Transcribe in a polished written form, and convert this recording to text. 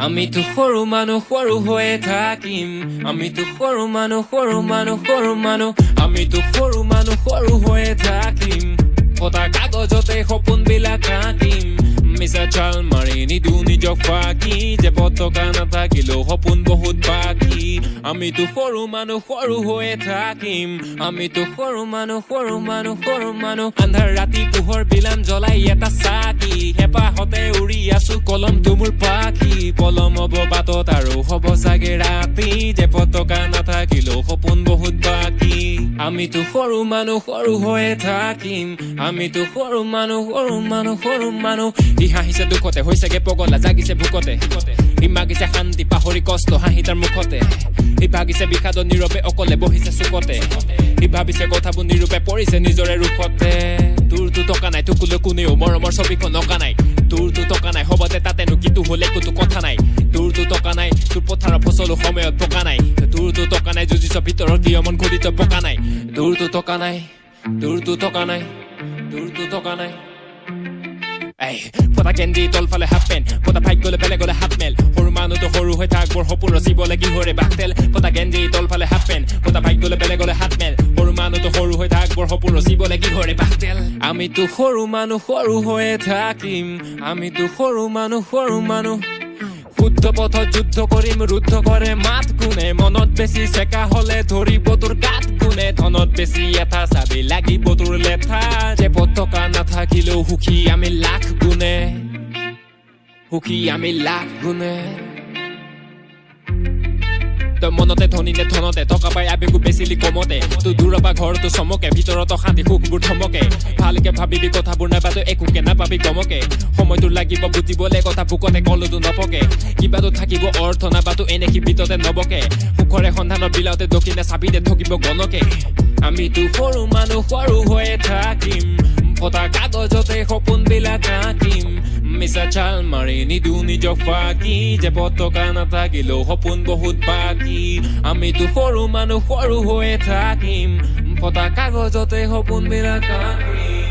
আমিতো সৰু মানুহ, সৰু হৈয়ে থাকিম। আমিতো সৰু মানুহ, সৰু মানুহ, সৰু মানুহ। আমিতো সৰু মানুহ, সৰু হৈয়ে থাকিম। ফটা কাগজতে সপোনবিলাক আঁকিম। মিছা চাল মাৰি নিদো নিজক ফাঁকি। জেপত টকা নাথাকিলেও সপোন বহুত বাকী। আমিতো সৰু মানুহ, সৰু হৈয়ে থাকিম। আমিতো সৰু মানুহ, সৰু মানুহ, সৰু মানুহ। আন্ধাৰ ৰাতি পোহৰ বিলাম জ্বলাই এটা চাকি। হেঁপাহতে উৰি আছো, কলমটো মোৰ পাখি। পলম হ'ব বাটত আৰু হ'ব চাগে ৰাতি। জেপত টকা নাথাকিলেও সপোন বহুত বাকী। আমিতো সৰু মানুহ, সৰু হৈয়ে থাকিম। আমিতো সৰু মানুহ, সৰু মানুহ, সৰু মানুহ। সি হাঁহিছে দুখতে, হৈছেগে পগলা, জাগিছে ভোকতে। সি মাগিছে শান্তি, পাহৰি কষ্ট, হাঁহি তাৰ মুখতে। সি ভাগিছে বিষাদ, নীৰৱে অকলে বহিছে চুকতে। সি ভাবিছে কথাবোৰ নিৰূপে পৰিছে নিজৰে ৰোষতে। তোৰতো টকা নাই, তোকলৈ কোনেও মৰমৰ ছবিখন অঁকা নাই। তোৰতো টকা নাই, হ'বতে তাতেনো কিটো হ'ল একোতো কথা নাই। তোৰতো টকা নাই, তোৰ পথাৰৰ ফচলো সময়ত পকা নাই। তোৰতো টকা নাই, যুঁজিছ ভিতৰৰ কিয় মন খুলি তই পকা নাই। তোৰতো টকা নাই, তোৰতো টকা নাই, তোৰতো টকা নাই। এই ফটা গেঞ্জি তলফালে হাফ পেণ্ট, ফটা ভাগ্য গ'লে বেলেগলে হাত মেল। সৰু মানুহটো সৰু হৈ থাক, বৰ সপোন ৰচিবলে কিহৰে বাকতেল। ফটা গেঞ্জি তলফালে হাফ পেণ্ট, ফটা ভাগ্য গ'লে বেলেগলে হাত মেল। সৰু মানুহটো সৰু হৈ থাক, বৰ সপোন ৰচিবলে কিহৰে বাকতেল। আমিতো সৰু মানুহ, সৰু হৈয়ে থাকিম। আমিতো সৰু মানুহ, সৰু মানুহ। শুদ্ধ পথত যুদ্ধ কৰিম, ৰুদ্ধ কৰে মাত কোনে। মনত বেছি চেকা হলে ধৰিব তোৰ গাত কোনে। ধনত বেছি এঠা চাবি লাগিব তোৰ লেঠা। জেপত টকা নাথাকিলেও সুখী আমি লাখ গুণে, সুখী আমি লাখ গুণে। তই মনতে ধনী নে ধনতে? টকা পাই আবেগো বেচিলি কমতে। তোৰ দূৰৰ পৰা ঘৰটো চমকে, ভিতৰত অশান্তি সুখবোৰ থমকে। ভালকে ভাবিবি কথাবোৰ, নাইবা তই একোকে নাপাবি গমকে। সময়টো লাগিব বুজিবলে কথা, বুকতে কলতো নপকে। কিবাটো থাকিব অৰ্থ, নাইবাতো এনে সি ভিতৰতে নবকে। সুখৰে সন্ধানত বিলাওতে দক্ষিণে চাবিতে ঠগিব গণকে। আমিতো সৰু মানুহ, সৰু হৈয়ে থাকিম। ফটা কাগজতে সপোনবিলাক আঁকিম। মিছা চাল মাৰি নিদো নিজক ফাঁকি। জেপত টকা নাথাকিলেও সপোন বহুত বাকী। আমিতো সৰু মানুহ, সৰু হৈয়ে থাকিম। ফটা কাগজতে সপোনবিলাক আঁকিম।